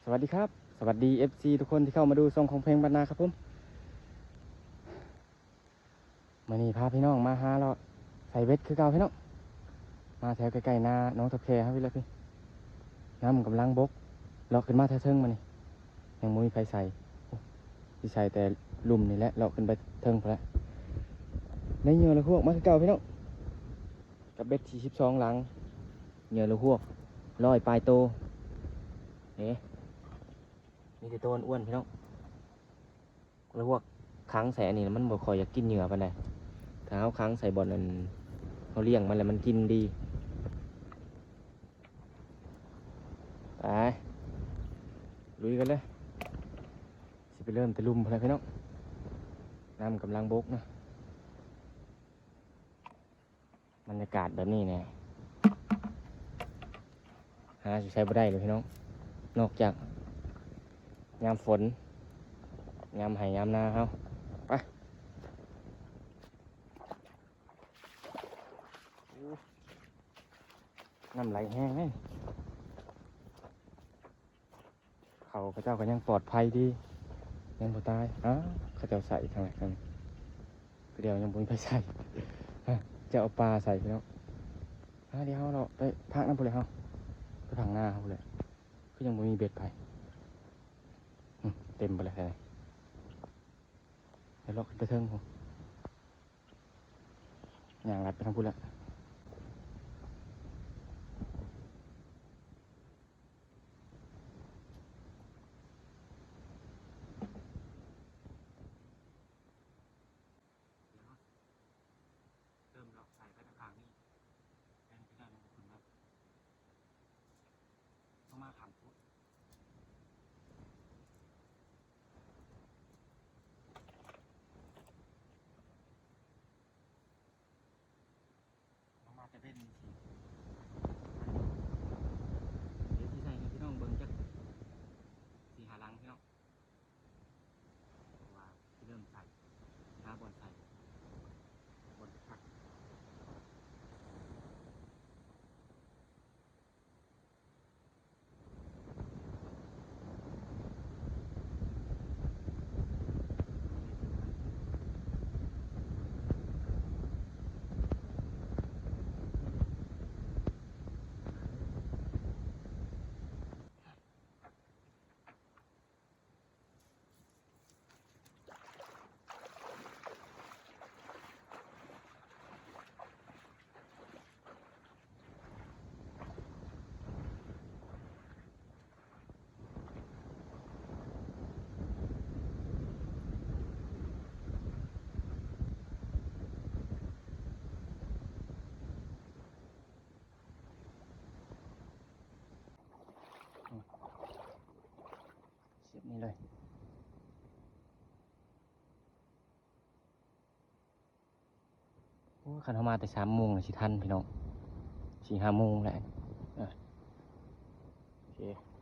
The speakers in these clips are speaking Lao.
ສະຫວັດດີຄັບ ສະຫວັດດີ ເອັຟຊີ ທຸກຄົນທີ່ເຂົ້າມາດູຊ່ອງຂອງເພັງບ້ານນາຄັບຜົມ. ມື້ນີ້ພາພີ່ນ້ອງມາຫາເລາະໃສ່ເບັດຄືເກົ່າພີ່ນ້ອງ, ມາແຖວໃກ້ໆນາໜອງທັບແຄເຮົານີ້ແຫຼະພີ່. ນ້ຳກຳລັງບົກ ເລາະຂຶ້ນມາແຖວເທິງມື້ນີ້ ຍັງບໍ່ມີໃຜໃສ່. ໂອ້ ຊິໃສ່ແຕ່ລຸ່ມນີ້ແຫຼະ ເລາະຂຶ້ນໄປເທິງພຸ້ນແຫຼະ. ໄດ້ເຫຍື່ອລະຫວກມາຄືເກົ່າພີ່ນ້ອງ ກັບເບັດສີ່ສິບສອງຫຼັງ, ເຫຍື່ອລະຫວກຮ້ອຍປາຍໂຕ. ເອີ ມີແຕ່ໂຕອ້ວນໆພີ່ນ້ອງ. ລະຫວກຂັງໃສ່ອັນນີ້ ມັນບໍ່ຄ່ອຍຢາກກິນເຫຍື່ອປານໃດ. ຖ້າເຮົາຂັງໃສ່ບ່ອນອັນເຮົາລ້ຽງມັນແລ້ວ ມັນກິນດີ. ໄປ ລຸຍກັນເລີຍ. ຊິໄປເລີ່ມແຕ່ລຸ່ມພຸ້ນແຫຼະພີ່ນ້ອງ, ນ້ຳກຳລັງບົກນະ. ບັນຍາກາດແບບນີ້ແຫຼະ ຫາຢູ່ໃສບໍ່ໄດ້ເລີຍພີ່ນ້ອງ, ນອກຈາກຍາມຝົນ ຍາມໄຮ່ຍາມນາເຮົາ. ໄປ ໂອ້ ນ້ຳໄຫຼແຮງເດ້. ເຂົາ ເຂົາເຈົ້າກໍຍັງປອດໄພດີ ຍັງບໍ່ຕາຍ. ອ້າວ ເຂົາເຈົ້າໃສ່ທາງໃດທາງນີ້ ຜູ້ດຽວຍັງບໍ່ມີໃຜໃສ່. ຮະ ເຈົ້າເອົາປາໃສ່ພີ່ນ້ອງ. ອາ ດຽວເຮົາເລາະໄປພາກນັ້ນພຸ້ນແຫຼະ ເຮົາໄປພາກນາເຮົາພຸ້ນແຫຼະ. ຄືຍັງບໍ່ມີເບັດໃຜ. ອື ເຕັມເບິດແລ້ວແຖວນີ້. ດຽວເລາະຂຶ້ນໄປເທິງພຸ້ນ ຍ່າງລັດໄປທາງພຸ້ນແຫຼະ. ເລີ່ມເລາະໃສ່ໄປທາງຂ້າງນີ້ ແລ້ວນີ້ກໍໄດ້ແລ້ວ ບໍ່ຂຶ້ນມາ ຕ້ອງມາຂ້າງພຸ້ນ. ເຮົາມາແຕ່ເວັນນີ້ຊິ ດຽວຊິໃສ່ໃຫ້ພີ່ນ້ອງເບິ່ງຈັກສີ່ຫ້າຫຼັງພີ່ນ້ອງ ເພາະວ່າຊິເລີ່ມໃສ່ ຊິຫາບ່ອນໃສ່ ບ່ອນພັກ. ສຽບນີ້ເລີຍ. ໂອ້ຍ ຄັນເຮົາມາແຕ່ສາມໂມງ ຊິທັນພີ່ນ້ອງ ສີ່ຫ້າໂມງແຫຼະ. ເອີ ໂອເຄ. ອ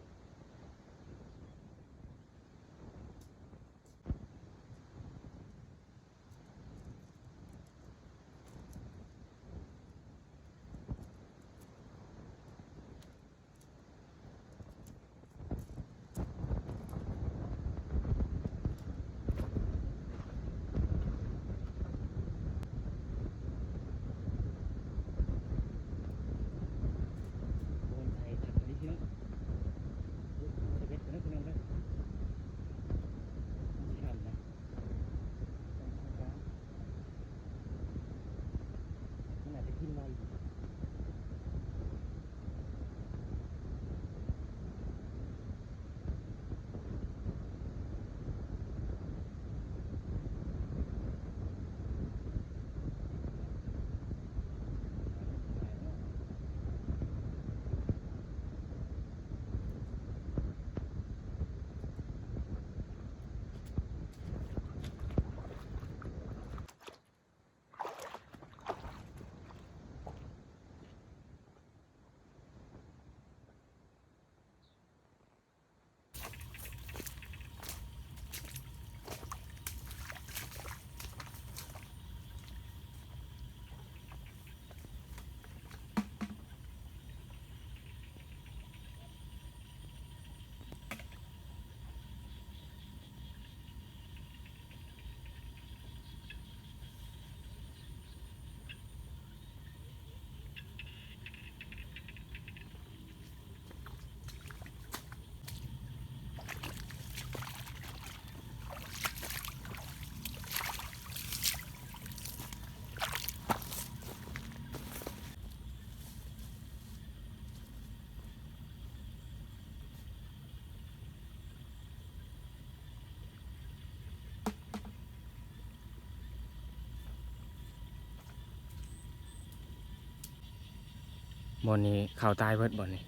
ື ບ່ອນນີ້ເຂົ້າຕາຍເບິດບ່ອນນີ້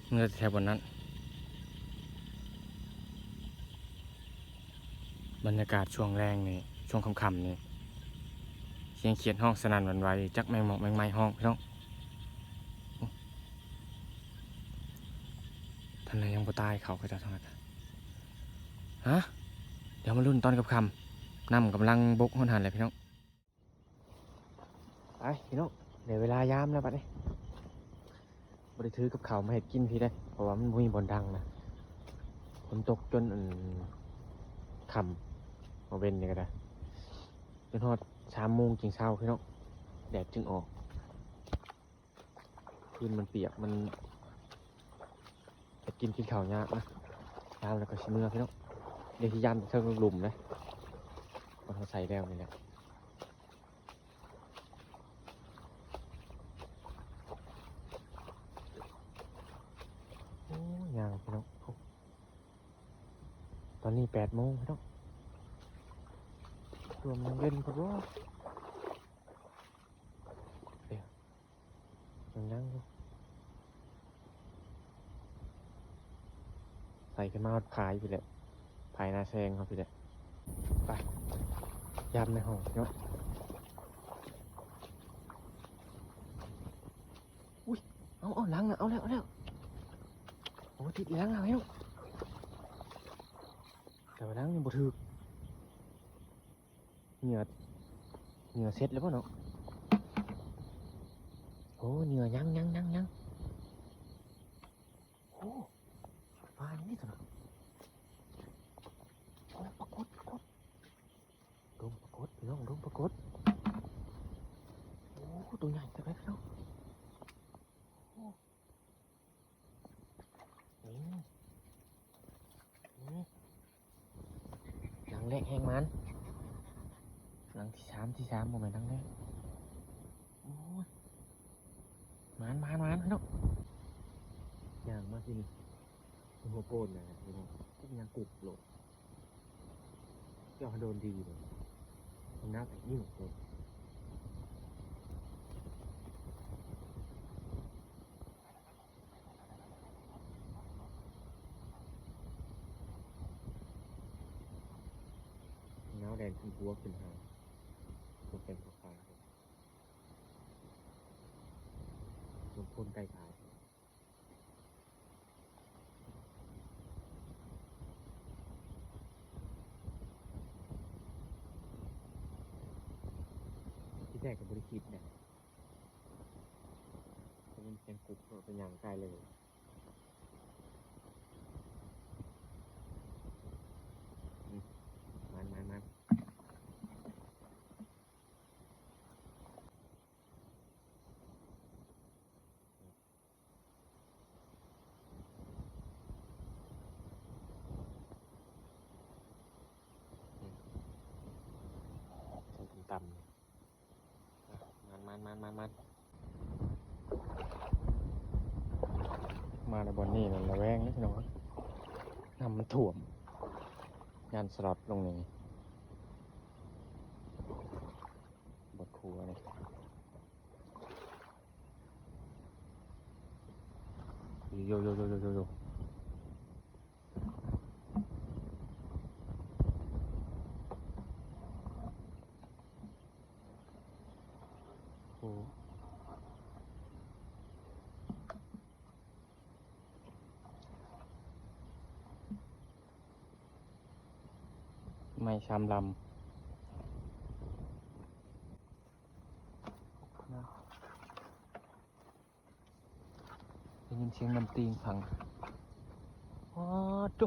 ເຫຼືອແຕ່ແຖວບ່ອນນັ້ນ. ບັນຍາກາດຊ່ວງແລງນີ້ ຊ່ວງຄ່ຳໆນີ້ ສຽງຂຽດຮ້ອງສະໜັ່ນຫວັ່ນໄຫວ ຈັກແມງໝອກແມງໄມ້ຮ້ອງ ພີ່ນ້ອງ. ໂອ້ ທາງໃນຍັງບໍ່ຕາຍ ເຂົາ ເຂົາເຈົ້າທາງນັ້ນ. ຮະ ດຽວມາລຸ້ນຕອນຄ່ຳໆ ນ້ຳກຳລັງບົກຮອດຫັ້ນແຫຼະ ພີ່ນ້ອງ. ໄປພີ່ນ້ອງ ໄດ້ເວລາຍາມແລ້ວບັດນີ້. ບໍ່ໄດ້ຖືກັບເຂົ້າມາເຮັດກິນພີ້ເດ້ ເພາະວ່າມັນບໍ່ມີບ່ອນດັງນະ. ຝົນຕົກຈົນ ອັນ ຄ່ຳ ມາເວັນນີ້ກໍໄດ້ ຈົນຮອດສາມໂມງຈຶ່ງເຊົາພີ່ນ້ອງ ແດດຈຶ່ງອອກ. ພື້ນມັນປຽກ ມັນເຮັດກິນ ກິນເຂົ້າຍາກນະ. ຍາມແລ້ວກໍຊິເມືອພີ່ນ້ອງ ເດ ຊິຢ້ານເທິງລຸ່ມເດ້ ບ່ອນເຮົາໃສ່ແລ້ວນີ້ແຫຼະ. ໂອ້ ຍ່າງພີ່ນ້ອງ ໂອ້ ຕອນນີ້ແປດໂມງພີ່ນ້ອງ ຊ່ວງຍັງເວັນພຸ້ນບໍ. ເອີ ຍັງ ຍັງຢູ່ ໃສ່ຂຶ້ນມາຮອດຜາຍພີ້ແຫຼະ ຜາຍນາແຊງເຮົາພີ້ແຫຼະ. ໄປ ຢາມໃນຫ້ອງເນາະ. ອຸ້ຍ ເອົາ ເອົາ ຫຼັງນະ ເອົາແລ້ວ ເອົາແລ້ວ. ໂອ້ ຕິດອີກຫຼັງແລ້ວ ແຕ່ວ່າຫຼັງນີ້ບໍ່ຖືກ. ເຫຍື່ອ ເຫຍື່ອເສັດແລ້ວບໍ່ເນາະ? ໂອ້ ເຫຍື່ອຍັງ ຍັງ ຍັງ ຍັງ. ໂອ້ ປາຫຍັງນີ້ຕົວນັ້ນ? ໂອ້ ປາກົດ ປາກົດ ດົງປາກົດ ພີ່ນ້ອງ ດົງປາກົດ. ໂອ້ ຕົວໃຫຍ່ແທ້ພີ່ນ້ອງ. ໂອ້ ນີ້ ນີ້ ຫຼັງແລກແຮງໝານ ຫຼັງທີສາມ ທີສາມ ບໍ່ແມ່ນຫຼັງແລກ. ໂອ້ຍ ໝານ ໝານ ໝານເນາະ. ຍ່າງມາທີ່ນີ້ ຫົວໂກນນະ ພີ່ນ້ອງ ຈັກຫຍັງກຸບໂລດ. ເຈົ້າໂດນດີເລີຍ ໜັກອີກໂດນ. ໜາວແດງຂຶ້ນຫົວຂຶ້ນຫາງ ຕົວເຕັມຕົວຂາ ຄົນໃກ້ຕາຍ. ທີແລກກໍບໍ່ໄດ້ຄິດນະ ເປັນຫຍັງກຸບເນາະ ໄປຍ່າງໃກ້ເລີຍ. ອືມ ມານ ມານ ມານ. ໃສ່ຕ່ຳໆ ມານ ມານ ມານ ມານ ມານ. ມາໃນບ່ອນນີ້ລະແວງເດ້ພີ່ນ້ອງ ນ້ຳມັນຖ້ວມ ຢ້ານສະຫຼອດລົງນີ້ ບົດຄົວນີ້. ໂຢໂຢໂຢໂຢໂຢໂຢ. ໂອ້ ໄມ້ຊາມລຳ. ໄດ້ຍິນສຽງນ້ຳຕີງພັງ. ປາດໂທ້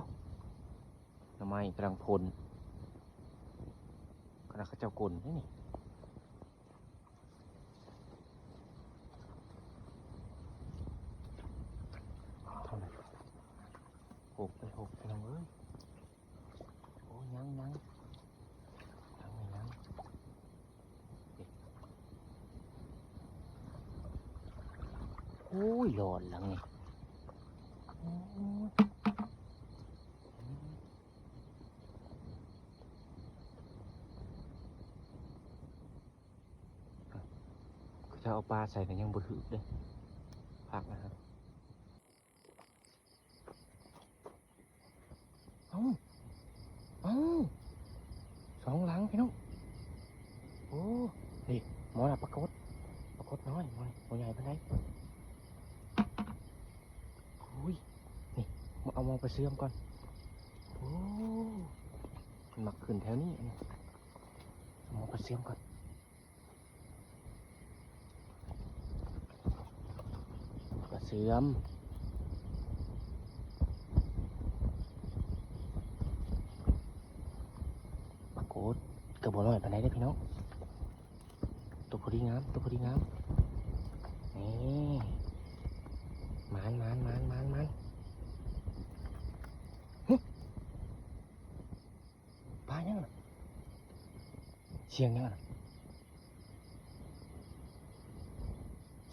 ໜໍ່ໄມ້ກຳລັງພົ່ນ ຂະໜາດເຂົາເຈົ້າກົ້ນເດ້ນີ້. ຫົກໄປຫົກ ພີ່ນ້ອງເອີຍ. ໂອ້ ຍັງ ຍັງ ຍັງ ຍັງ. ໂອ້ຍ ຫຼອດຫຼັງນີ້. ໂອ້ຍ ເຂົາເຈົ້າເອົາປາໃສ່ກໍຍັງບໍ່ຖືກເດ້. ພັກນະຮະ. ເອົ້າ ເອົ້າ ສອງຫຼັງພີ່ນ້ອງ. ໂອ້ ນີ້ ໝໍນະປາກົດ ປາກົດນ້ອຍ ໝໍນີ້ ບໍ່ໃຫຍ່ປານໃດ. ໂອ້ຍ ນີ້ ມາເອົາໝໍປາເຊື່ອມກ່ອນ. ໂອ້ ມັນມັກຂຶ້ນແຖວນີ້ ເອົາໝໍປາເຊື່ອມກ່ອນ. ປາເຊື່ອມ ປາກົດ ກໍບໍ່ນ້ອຍປານໃດເດ້ພີ່ນ້ອງ. ໂຕພໍດີງາມ ໂຕພໍດີງາມ. ນີ້ ໝານ ໝານ ໝານ ໝານ ໝານ. ຫຶ ປາຫຍັງນະ? ສຽງຫຍັງນະ?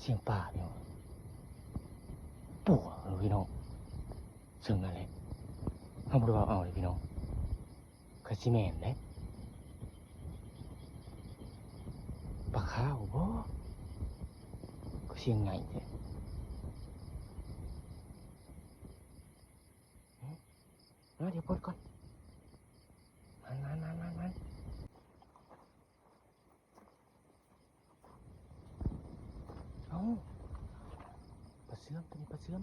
ສຽງປາພີ່ນ້ອງ. ປົວເລີຍພີ່ນ້ອງ. ເຊິ່ງນັ້ນແຫຼະ ເຮົາບໍ່ໄດ້ເວົ້າເອົາເດ້ພີ່ນ້ອງ. ຄືຊິແມ່ນເດ້. ປາຂາວບໍ? ຄືສຽງໃຫຍ່ແທ້. ຫຶ ມາ ດຽວປົດກ່ອນ. ມາ ມາ ມາ ມາ ມາ. ເອົ້າ ປາເຊື່ອມ ໂຕນີ້ປາເຊື່ອມ.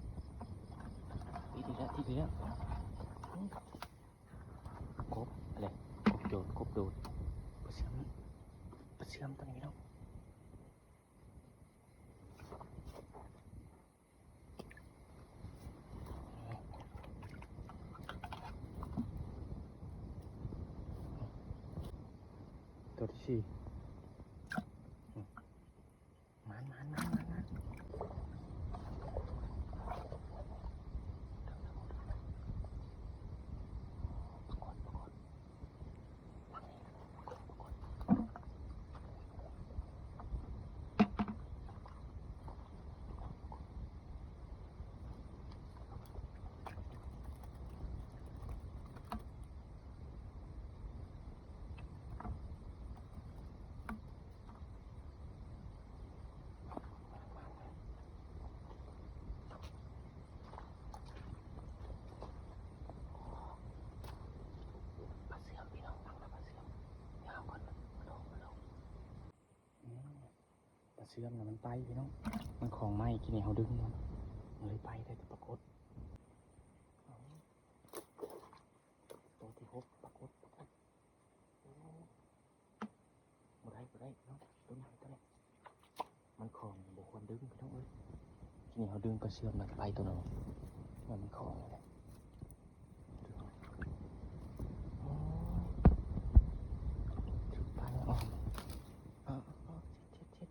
ຕິດອີກແລ້ວ ຕິດອີກແລ້ວ. ເອົ້າ ກົບ ອະໄລ ກົບໂດດ ກົບໂດດ. ປາເຊື່ອມ ປາເຊື່ອມໂຕນີ້ເນາະ. ໂຕທີສີ່. ມານ ມານ ມານ ມານ ມານ. ປາກົດ ປາກົດ. ປາເຊື່ອມພີ່ນ້ອງ ຟັງແລ້ວປາເຊື່ອມ. ດຽວເອົາກ່ອນ ມາໂດ ມາໂດ. ອືມ ປາເຊື່ອມນະມັນໄປພີ່ນ້ອງ ມັນຂອງໃໝ່ ກີ້ນີ້ເຮົາດຶງມັນ ມັນເລີຍໄປ ໄດ້ແຕ່ປາກົດ. ໂຕທີຫົກ ປາກົດ ປາກົດ. ໂອ້ ບໍ່ໄດ້ ບໍ່ໄດ້ເນາະ ໂຕໃຫຍ່ໂຕນີ້ ມັນຂອງ ບໍ່ຄວນດຶງພີ່ນ້ອງເອີຍ. ທີນີ້ເຮົາດຶງປາເຊື່ອມມັນໄປໂຕໜຶ່ງ ມັນຂອງແຫຼະ. ໂອ້ຍ ຖືກປາແລ້ວ. ເອົາ ເອົາ ເອົາ ເຈັດ ເຈັດ ເຈັດ.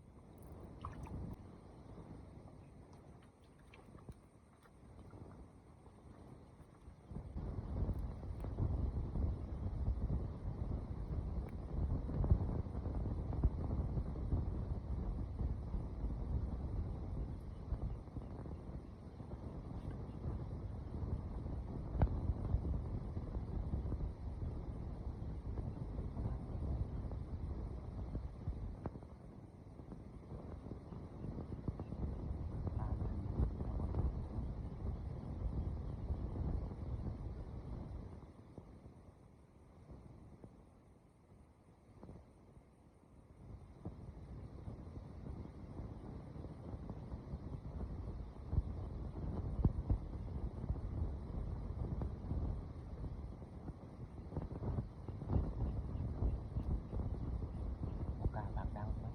ບໍ່ກ້າປາກດັງເນາະ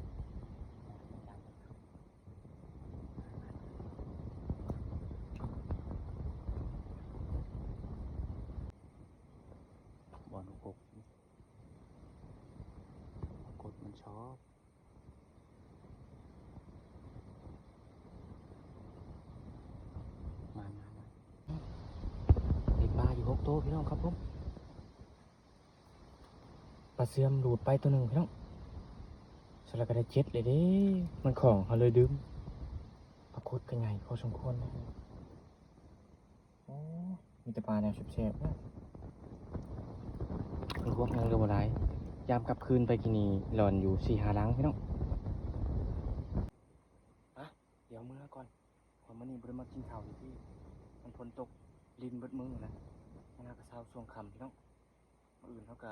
ບ່ອນຫົກ ກົດມັນຊອບ. ມາ ມາ ມາ ໄດ້ປາຢູ່ຫົກໂຕພີ່ນ້ອງຄັບຜົມ. ປາເຊື່ອມຫຼູດໄປໂຕໜຶ່ງພີ່ນ້ອງ ສະແລ້ວກໍໄດ້ເຈັດເລີຍເດ້. ມັນຂອງເຮົາເລີຍດຶງ ປາກົດກໍໃຫຍ່ພໍສົມຄວນເດ້. ໂອ້ ມີແຕ່ປາແນວແຊບໆເນາະ. ເພິ່ນພວກຍັງເຫຼືອບໍ່ຫຼາຍ ຍາມກັບຄືນໄປກີ້ນີ້ຫຼອນຢູ່ສີ່ຫ້າຫຼັງພີ່ນ້ອງ. ອະ ດຽວເມືອກ່ອນ ເພາະມັ ກິນເຂົ້າຢູ່ພີ້ ມັນຝົນຕົກລິນເບິດມື້ນະ. ມັນຫາກະເຊົາຊ່ວງຄ່ຳພີ່ນ້ອງ. ມື້ອື່ນເຮົາກະ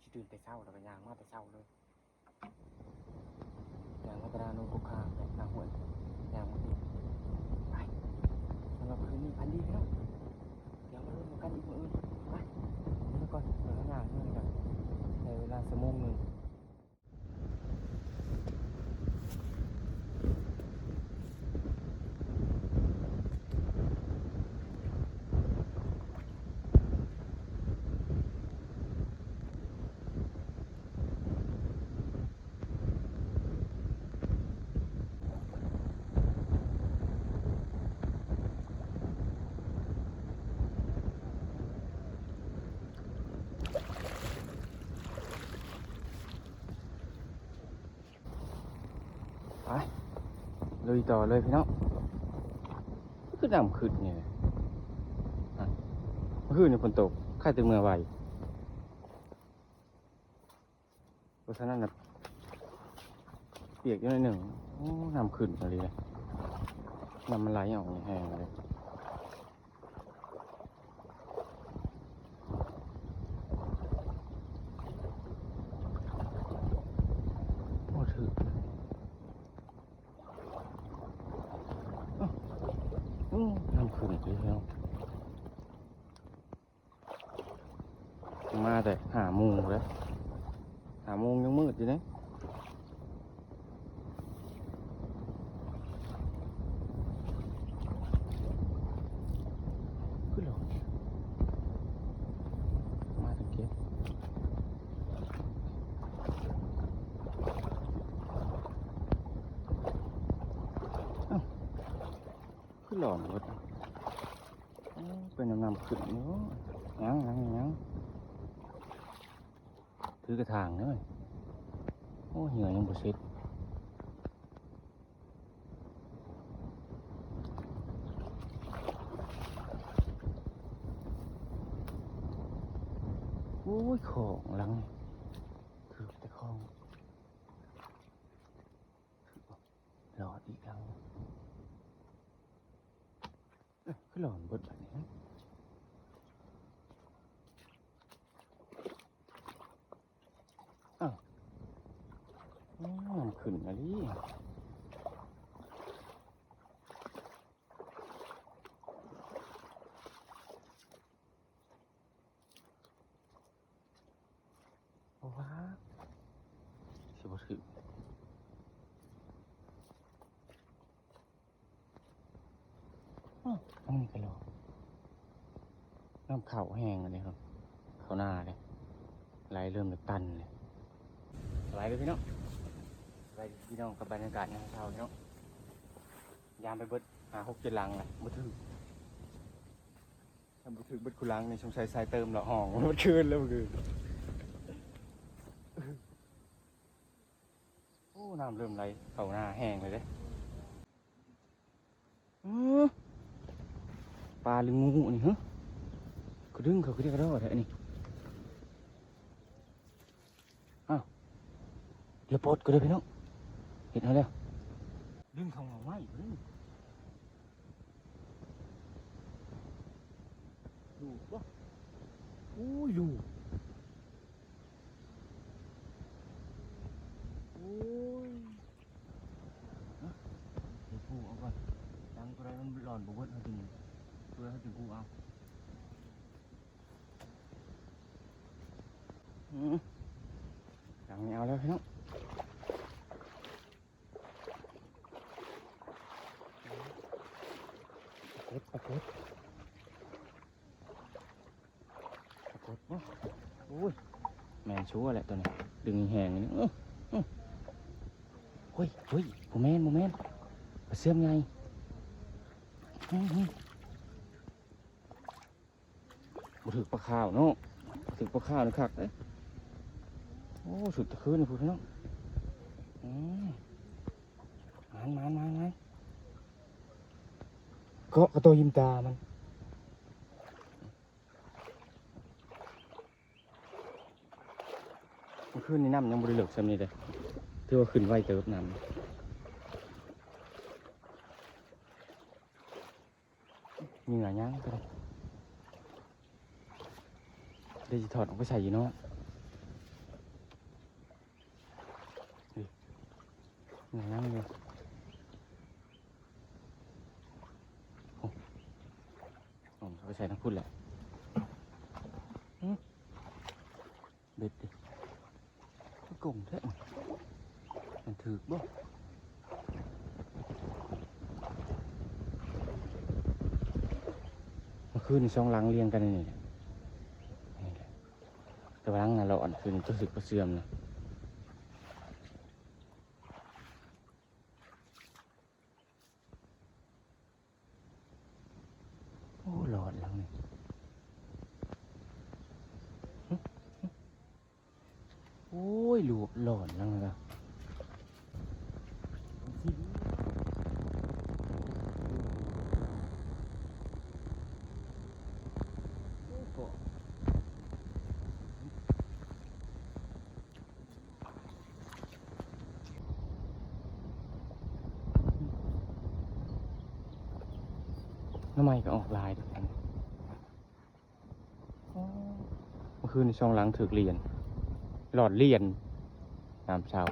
ຊິຕື່ນແຕ່ເຊົ້າ ແລ້ວກະຍ່າງມາແຕ່ເຊົ້າເລີຍ. ຍ່າງມາແຕ່ໜ້າໂນນກົກຄາ ໜ້າຫ້ວຍ ຍ່າງມາພີ້. ໄປ ສຳລັບຄືນນີ້ຝັນດີພີ່ນ້ອງ. ດຽວມາເລີ່ມນຳກັນອີກມື້ອື່ນ. ໄປ ເມື່ອກ່ອນ ເດີນທາງເມື່ອກ່ອນ ໃຊ້ເວລາຊົ່ວໂມງໜຶ່ງ. ໄປ ລຸຍຕໍ່ເລີຍພີ່ນ້ອງ. ຄືນ້ຳຂຶ້ນນີ້ ອະ ມື້ຄືນນີ້ຝົນຕົກ ຄາແຕ່ເມື່ອໄວ. ເພາະສະນັ້ນນະ ປຽກຢູ່ໜ້ອຍໜຶ່ງ. ໂອ້ ນ້ຳຂຶ້ນອີ່ຫຼີເດ ນ້ຳມັນໄຫຼອອກແຮງເລີຍ. ໂອ້ ຖືກ ໂອ້ ນ້ຳຂຶ້ນອີກແລ້ວ. ມາແຕ່ຫ້າໂມງເດ້ ຫ້າໂມງຍັງມືດຢູ່ເດ້. ຄືຫຼອນ ມາແຕ່ເກັບ ເອົ້າ ຄືຫຼອນເບິດ. ໂອ້ ເປັນນ້ຳໆຂຶ້ນຢູ່. ຍັງ ຍັງ ຍັງ ຖືກະຖາງເດີ. ໂອ້ ເຫຍື່ອຍັງບໍ່ເສັດ. ໂອ້ຍ ຂອງຫຼັງ ຖືກແຕ່ຂອງ. ຫຼອດອີກຫຼັງ. ເອີ ຄືຫຼອນເບິດບາດນີ້. ອ້າວ ນ້ຳຂຶ້ນອີ່ຫຼີ. ໂອ້ ວ່າ ຊິບໍ່ຖືກ. ອ້າວ ອັນນີ້ກະຫຼອດ. ນ້ຳເຂົ້າແຮງອັນນີ້ເນາະ ເຂົ້ານາເດ້ ໄຫຼເລີ່ມຈະຕັນເລີຍ. ສະບາຍດີພີ່ນ້ອງ ສະບາຍດີພີ່ນ້ອງ ກັບບັນຍາກາດຍາມເຊົ້າພີ່ນ້ອງ. ຍາມໄປເບິດຫ້າຫົກເຈັດຫຼັງແລ້ວ ບໍ່ຖືກ. ຖ້າບໍ່ຖືກເບິດຄູ່ຫຼັງນີ້ ສົງໄສສາຍເຕີມລະຮ້ອງເບິດຄືນແລ້ວມື້ຄືນ. ໂອ້ ນ້ຳເລີ່ມໄຫຼເຂົ້ານາແຮງເລີຍເດ້. ເອີ ປາຫຼືງູອັນນີ້ ຮະ ກະດຶງເຂົ້າກະດິກກະດໍ້ແທ້ອັນນີ້. ອ້າວ ລະປົດກະເດີພີ່ນ້ອງ ເຫັນເອົາແລ້ວ. ດຶງເຂົ້າເຫງົາໄມ້ເບິ່ງ ຢູ່ບໍ່? ໂອ້ຍ ຢູ່. ໂອ້ຍ ເອົາ ເອົາ ເອົາກ່ອນ ດັງຕົວໃດມັນຫຼອນບໍ່ເບິດ ເຮົາຈຶ່ງ ຕົວໃດເຮົາຈຶ່ງກູ້ເອົາ. ອືມ ຫຼັງນີ້ເອົາແລ້ວພີ່ນ້ອງ. ປາກົດ ປາກົດ ປາກົດ. ໂອ້ຍ ແມ່ນຊົ່ວແຫຼະຕົວນີ້ ດຶງແຮງນີ້. ເອີ ເອີ ໂອ້ຍ ໂອ້ຍ ບໍ່ແມ່ນ ບໍ່ແມ່ນ ປາເຊື່ອມໃຫຍ່. ອືມ ບໍ່ຖືກປາຂາວເນາະ ບໍ່ຖືກປາຂາວນີ້ຄັກເດ້. ໂອ້ ຖືກແຕ່ຄືນພຸ້ນເນາະ. ອືມ ມານ ມານ ມານ ມານ ເກາະກະໂຕຍິມຕາມັນ. ເມື່ອຄືນນີ້ນ້ຳຍັງບໍ່ໄດ້ເລິກສ່ຳນີ້ເດ້ ຖືວ່າຂຶ້ນໄວເຕີບນ້ຳ. ເຫຍື່ອຍັງຕົວນີ້ ດຽວຊິຖອດອອກໄປໃສ່ຢູ່ເນາະ. ນີ້ ເຫຍື່ອຍັງຢູ່. ໂອ້ ອອກໄປໃສ່ທາງພຸ້ນແຫຼະ. ຫື ເບັດເດ ຄືກົງແທ້ ມັນຖືກບໍ່? ເມື່ອຄືນນີ້ສອງຫຼັງລຽງກັນນີ້ແຫຼະ ນີ້ແຫຼະ ແຕ່ວ່າຫຼັງນັ້ນລອດ ຄືນນີ້ຈະຖືກປາເຊື່ອມນະ. ໂອ້ ລອດຫຼັງນີ້ ຫຶ ຫຶ ໂອ້ຍ ລູກລອດຫຼັງນີ້ລະ. ໜໍ່ໄມ້ກໍອອກຫຼາຍເດ້. ໂອ້ ເມື່ອຄືນນີ້ສອງຫຼັງຖືກລຽນ ລອດລຽນ ຍາມເຊົ້າ.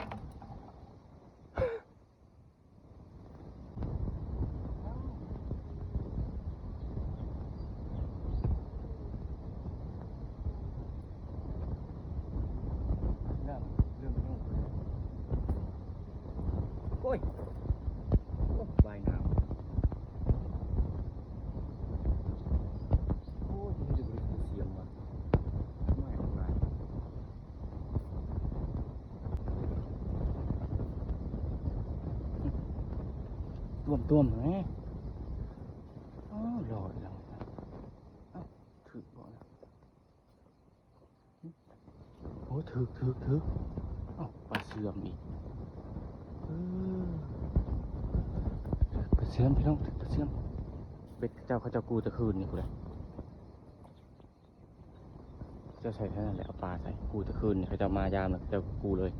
ໂອ້ຍ ໂອ້ ບາຍນ້ຳ ໂອ້ຍ ມີແຕ່ບໍລິສຸດສຽມວ່ະ ນ້ອຍອອກຫຼາຍ ຖ້ວມໆ ແມ. ອ້າວ ລອດແລ້ວ ເອົ້າ ຖືກບໍ່ລະ? ໂອ້ ຖືກ ຖືກ ຖືກ ເອົ້າ ປາເຊື່ອມອີກ ເອີ ປາເຊື່ອມ ພີ່ນ້ອງ ຖືກປາເຊື່ອມ. ເບັດເຂົາເຈົ້າ ເຂົາເຈົ້າກູ້ແຕ່ຄືນນີ້ພຸ້ນແຫຼະ. ເຈົ້າໃສ່ເທົ່ານັ້ນແຫຼະ ເອົາປາໃສ່ ກູ້ແຕ່ຄືນນີ້ ເຂົາເຈົ້າມາຍາມແລ້ວ ເຂົາເຈົ້າກູ້ເລີຍ.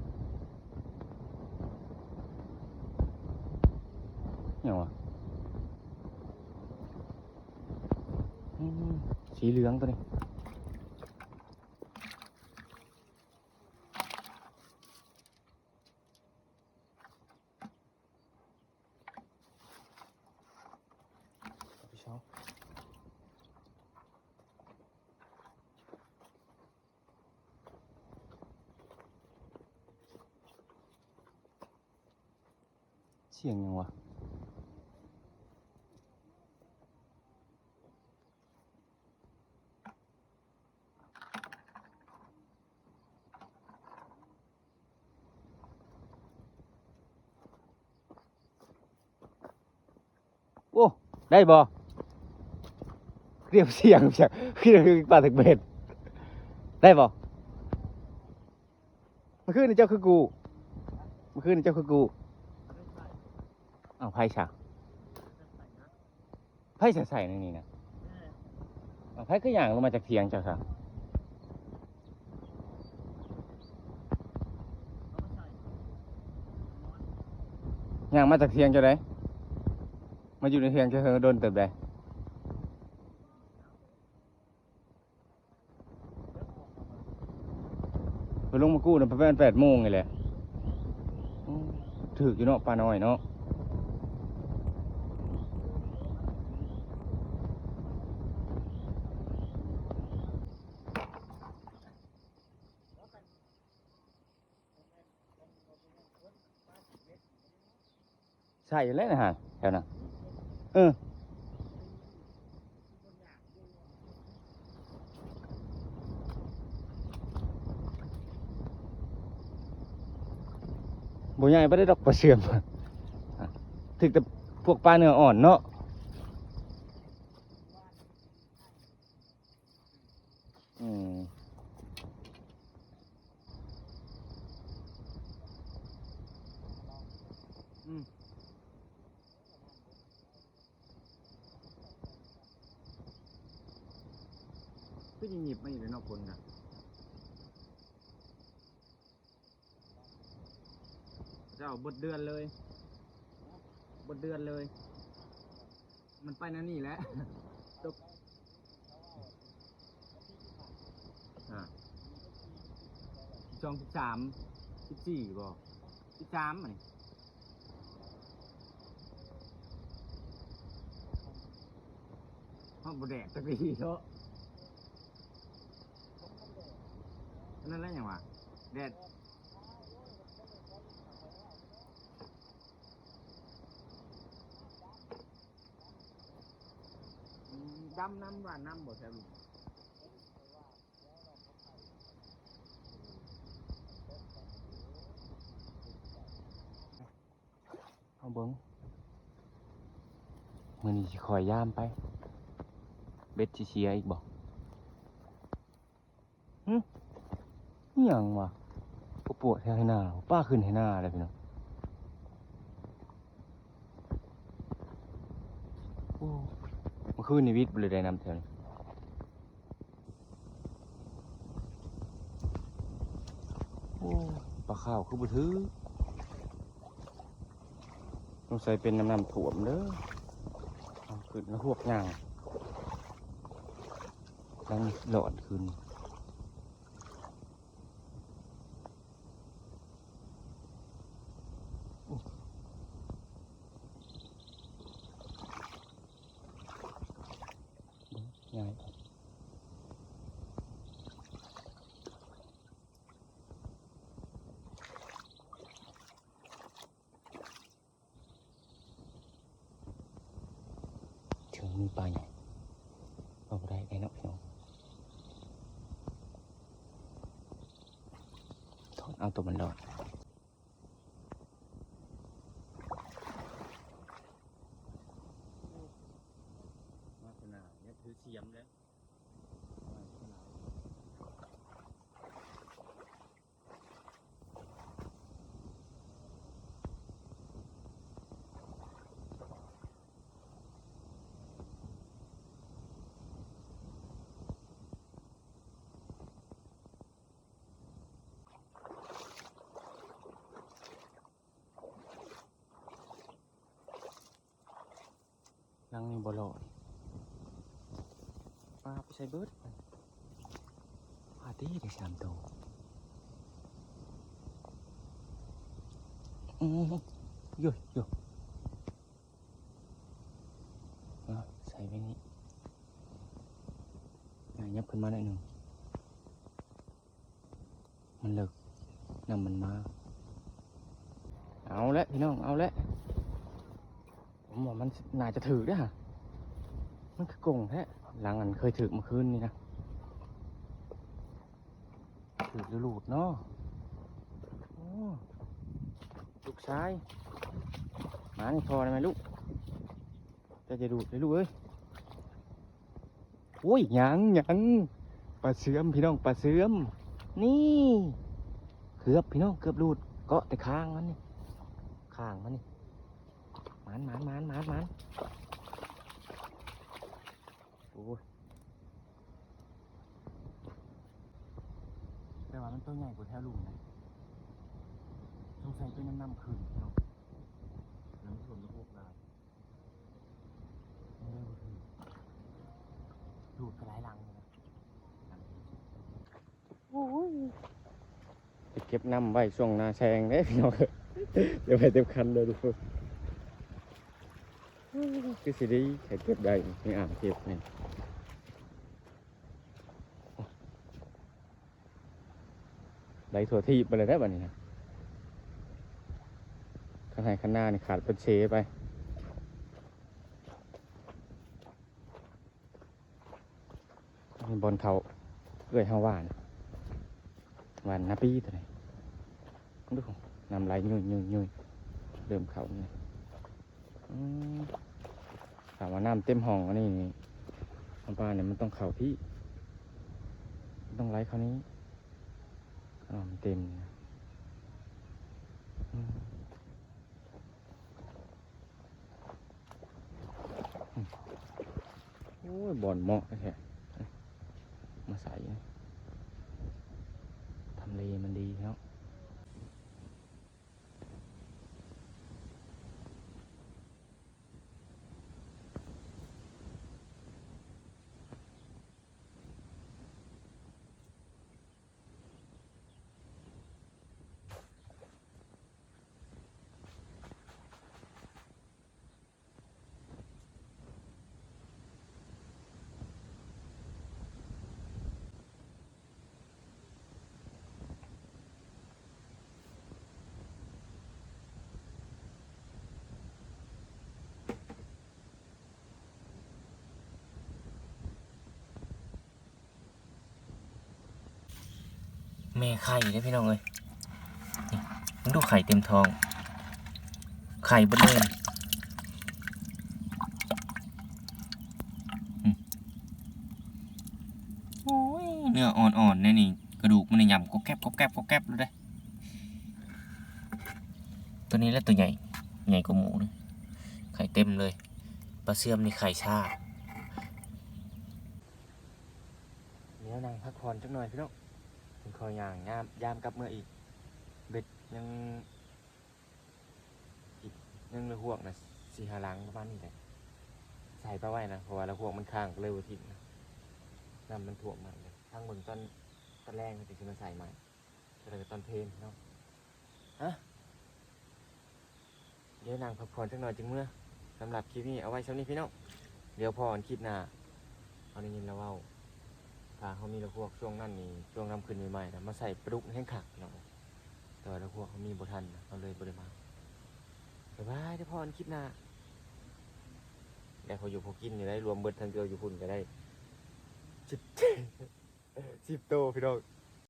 ຫຍັງວະ? ອືມ ສີເຫຼືອງຕົວນີ້. ສຽງຫຍັງວະ? ໂອ້ ໄດ້ບໍ່? ຮຽບສຽງ ຄືປາຖືກເບັດ ໄດ້ບໍ່? ເມື່ອຄືນນີ້ເຈົ້າຄືກູ້ ເມື່ອຄືນນີ້ເຈົ້າຄືກູ້. ເອົ້າ ໃຜຊະ? ໃຜໃສ່ໃນນີ້ນະ? ເອົ້າ ໃຜຄືຍ່າງລົງມາຈາກຖຽງເຈົ້າຊະ? ຍ່າງມາຈາກຖຽງເຈົ້າໃດ? ມາຢູ່ໃນຖຽງເຈົ້າເຖິງດົນເຕີບໃດ? ເພິ່ນລົງມາກູ້ນະ ປະມານແປດໂມງນີ້ແຫຼະ. ໂອ້ ຖືກຢູ່ເນາະ ປານ້ອຍເນາະ. ໃສ່ແລ້ວນະ ແຖວນັ້ນ ເອີ ບໍ່ໃຫຍ່ປານໃດດອກປາເຊື່ອມ ຖືກແຕ່ພວກປາເນື້ອອ່ອນເນາະ. ອືມ ອືມ ຄືຊິຫຍິບມາອີກແລ້ວເນາະ ຄົນນະ. ເຈົ້າ ເບິດເດືອນເລີຍ ເບິດເດືອນເລີຍ ມັນໄປແນວນີ້ແຫຼະ. ສອງສິບສາມ ສິບສີ່ບໍ່ ສິບສາມອັນນີ້ ເຮົາບໍ່ແດດ ຈັກດີເນາະ ອັນນັ້ນແຫຼະຫຍັງວະ ແດດ ອືມ ດຳນຳ ຫວ່ານນຳບໍ່ແຖວນີ້? ເຮົາເບິ່ງ ມື້ນີ້ຊິຄ່ອຍຍາມໄປ ເບັດຊິເສຍອີກບໍ່? ຫຶ ອີ່ຫຍັງວະ ກະປວກແຖວໄຮ່ນາ ປາຂຶ້ນໄຮ່ນາແລ້ວພີ່ນ້ອງ. ໂອ້ ເມື່ອຄືນນີ້ວິດບໍ່ໄດ້ ໄດ້ນຳແຖວນີ້. ໂອ້ ປາຂາວຄືບໍ່ຖືກ ສົງໄສເປັນນ້ຳ ນ້ຳຖ້ວມເດີ ຂຶ້ນແລ້ວຮວກຍ່າງ ຍັງຫຼອດຂຶ້ນ. ງ່າຍ ເຖິງມີປາໃຫຍ່ ເອົາບໍ່ໄດ້ເດ້ເນາະພີ່ນ້ອງ ຖອນເອົາໂຕມັນລອດ. ວາສະໜາ ຍັງຖືສຽມເດ້. ຫຼັງນີ້ບໍ່ລອດ ປາໄປໃສເບິດ ປາຕິໄດ້ສາມໂຕ. ອື ໂຢໂຢ ເອົາໃສ່ໄວ້ນີ້ ຫຍັບຂຶ້ນມາໜ້ອຍໜຶ່ງ. ມັນເລິກ ນ້ຳມັນມາ. ເອົາແຫຼະພີ່ນ້ອງ ເອົາແຫຼະ ຜົມວ່າມັນໜ້າຈະຖືກເດ້ຫະ ມັນຄືກົງແທ້ ຫຼັງອັນເຄີຍຖືກເມື່ອຄືນນີ້ນະ ຖືກຫຼືຫຼຸດເນາະ. ໂອ້ ລູກຊາຍ ມານີ້ ຂໍໄດ້ໄໝລູກ ເຈົ້າຈະດູດເດີລູກເອີຍ. ໂອ້ຍ ຍັງ ຍັງ ປາເຊື່ອມພີ່ນ້ອງ ປາເຊື່ອມ ນີ້ ເກືອບພີ່ນ້ອງ ເກືອບຫຼຸດ ເກາະແຕ່ຄາງມັນນີ້ ຄາງມັນນີ້ ໝານ ໝານ ໝານ ໝານ ໝານ. ໂອ້ຍ ແຕ່ວ່າມັນໂຕໃຫຍ່ກວ່າແຖວລຸ່ມນະ ສົງໄສເປັນນ້ຳ ນ້ຳຂຶ້ນພີ່ນ້ອງ ນ້ຳຖ້ວມລະໂຫກຫຼາຍ. ໂອ້ຍ ໄປເກັບນ້ຳໄວ້ຊ່ວງໜ້າແຊງເດ້ພີ່ນ້ອງ ຢ່າໄປເຕັມຄັນເດີທຸກຄົນ. ຄືຊິດີ ໃຫ້ເກັບໄດ້ ມີອ່າງເກັບນີ້. ໄດ້ທົ່ວທີບໄປເລີຍເດ້ບັດນີ້ນະ ຄັນໄຮ່ຄັນນານີ້ຂາດເປັນເສໄປ. ນີ້ບ່ອນເຂົ້າເອື້ອຍເຮົາຫວ່ານ ຫວ່ານນາປີໂຕນີ້ ເບິ່ງດູ ນ້ຳໄຫຼຫຍຸຍໆໆ ເລີ່ມເຂົ້ານີ້. ອືມ ຖ້າວ່ານ້ຳເຕັມຮ່ອງອັນນີ້ນີ້ ນ້ຳປານີ້ມັນຕ້ອງເຂົ້າພີ້ ມັນຕ້ອງໄຫຼເຂົ້ານີ້ ຖ້ານ້ຳເຕັມນີ້ນະ. ອືມ ໂອ້ຍ ບ່ອນເໝາະແທ້ ມາໃສ່ ທຳເລມັນດີເນາະ. ແມ່ໄຂ່ເດ້ພີ່ນ້ອງເອີຍ ນີ້ ເບິ່ງດູໄຂ່ເຕັມທ້ອງ ໄຂ່ເບິດເລີຍ ອືມ ໂອ້ຍ ເນື້ອອ່ອນໆ ແນວນີ້ ກະດູກມັນນີ້ຫຍ້ຳ ກົບແກັບ ກົບແກັບ ກົບແກັບ ໂລດເດ້. ໂຕນີ້ແຫຼະໂຕໃຫຍ່ ໃຫຍ່ກວ່າໝູເລີຍ ໄຂ່ເຕັມເລີຍ. ປາເຊື່ອມນີ້ໄຂ່ຊ້າ. ດຽວນັ່ງພັກຜ່ອນຈັກໜ່ອຍພີ່ນ້ອງ ຈຶ່ງຄ່ອຍຍ່າງຍາມ ຍາມກັບເມືອອີກ. ເບັດຍັງ ຍັງລະຫວກນະ ສີ່ຫ້າຫຼັງປະມານນີ້ແຫຼະ ໃສ່ປະໄວ້ນະ ເພາະວ່າລະຫວກມັນຄ້າງ ກໍເລີຍບໍ່ຖິ້ມນະ ນ້ຳມັນຖ້ວມໝົດເລີຍ. ທາງເບິ່ງຕອນ ຕອນແລງເຮົາຈຶ່ງຊິມາໃສ່ໃໝ່ ແລ້ວກໍຕອນເພນເນາະ. ຮະ ດຽວນັ່ງພັກຜ່ອນຈັກໜ່ອຍຈຶ່ງເມືອ. ສຳລັບຄລິບນີ້ເອົາໄວ້ຊ່ຳນີ້ພີ່ນ້ອງ ດຽວພໍ້ກັນຄລິບໜ້າ. ເຮົາໄດ້ຍິນລາວເວົ້າ ຖ້າເຮົາມີລະຫວກຊ່ວງນັ້ນນີ້ ຊ່ວງນ້ຳຂຶ້ນໃໝ່ໆນະ ມາໃສ່ປາດຸກແຮງຄັກພີ່ນ້ອງ ແຕ່ວ່າລະຫວກເຮົາມີບໍ່ທັນ ເຮົາເລີຍບໍ່ໄດ້ມາ. ບາຍບາຍ ດຽວພໍ້ກັນຄລິບໜ້າ. ໄດ້ພໍຢູ່ພໍກິນຢູ່ໄດ໋ ລວມເບິດທັງເທື່ອຢູ່ພຸ້ນກໍໄດ້ ສິບ ສິບໂຕພີ່ນ້ອງ.